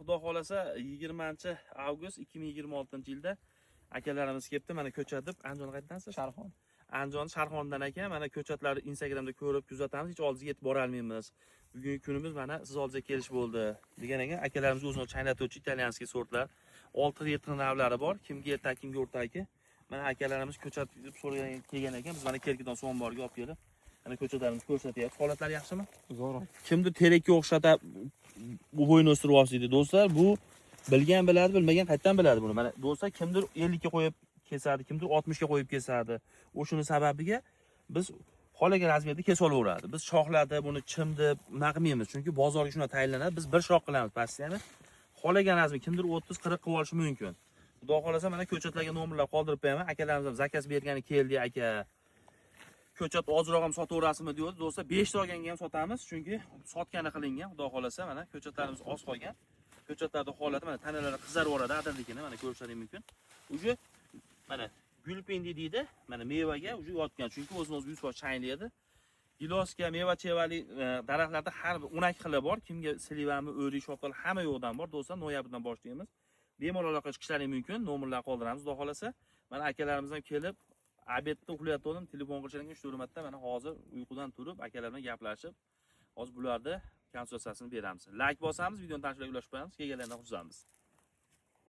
Xudo xolasa 20 avgust 2026-yilda akalarimiz kelibdi. Mana ko'chat deb Andijon qayerdansiz? Sharxon. Andijon Sharxondan ekan. Mana ko'chatlarni Instagramda ko'rib kuzatamiz, hech oldingizga yetib borolmaymiz. Bugungi kunimiz mana siz oldingizga kelish bo'ldi degan ekan. Akalarimiz o'zini chaylatuvchi итальянский sortlar 6-7 navlari bor. Kimga erta, kimga o'rtaki. Mana akalarimiz ko'chat deb so'ragan kelgan ekan. Biz mana Kerkidon So'mborga olib kelib, mana ko'chatlarimizni ko'rsatyapti. Holatlari yaxshimi? Zo'r. Kimdir terakka o'xshatib bu bo'yni o'stiryapsiz deydi. Do'stlar, bu bilgan biladi, bilmagan qayerdan biladi buni. Mana do'stlar, kimdir 50 ga qo'yib kesadi, kimdir 60 ga qo'yib kesadi. O'shuni sababiga biz xohlagan razmerda kesa olaveradi. Biz shoxladi, buni chimdib, nima qilmaymiz. Chunki bozorga shunday tayinlanadi. Biz bir shox qilamiz постоянно. Xohlagan razmer kimdir 30, 40 qilib olishi mumkin. Xudo xohlasa mana ko'chatlarga nomerlar qoldirib qo'yaman. Akalarimiz ham заказ bergani keldi aka. Ko'chat ozroq ham sotaverasizmi deyapti. Do'stlar, 5 ta olganga ham sotamiz, chunki sotgani qilingan. Xudo xohlasa mana ko'chatlarimiz oz qolgan. Ko'chatlarda holati mana tanalari qizarib yuboradi adirlikini mana ko'rishlaring mumkin. Уже mana gulpindi deydi, mana mevaga уже yotgan, chunki o'zini o'zi 100% chaylaydi. Gilosga, meva chevali daraxtlarda har bir 12 xili bor. Kimga slivami, o'rik, shaftoli hamma yo'qdan bor. Do'stlar, noyabrdan boshlaymiz. Bemalol aloqa chiqishlaring mumkin. Nomerlar qoldiramiz, xudo xohlasa. Mana akalarimiz ham kelib, обед da uxlayotgandim, telefon qilishgan 3-4 marta. Mana hozir uyqudan turib, akalar bilan gaplashib, hozir bularni konsultatsiyasini beramiz. Layk bosamiz, videoni tanishlarga ulashib qo'yamiz, kelganlardan xursandmiz.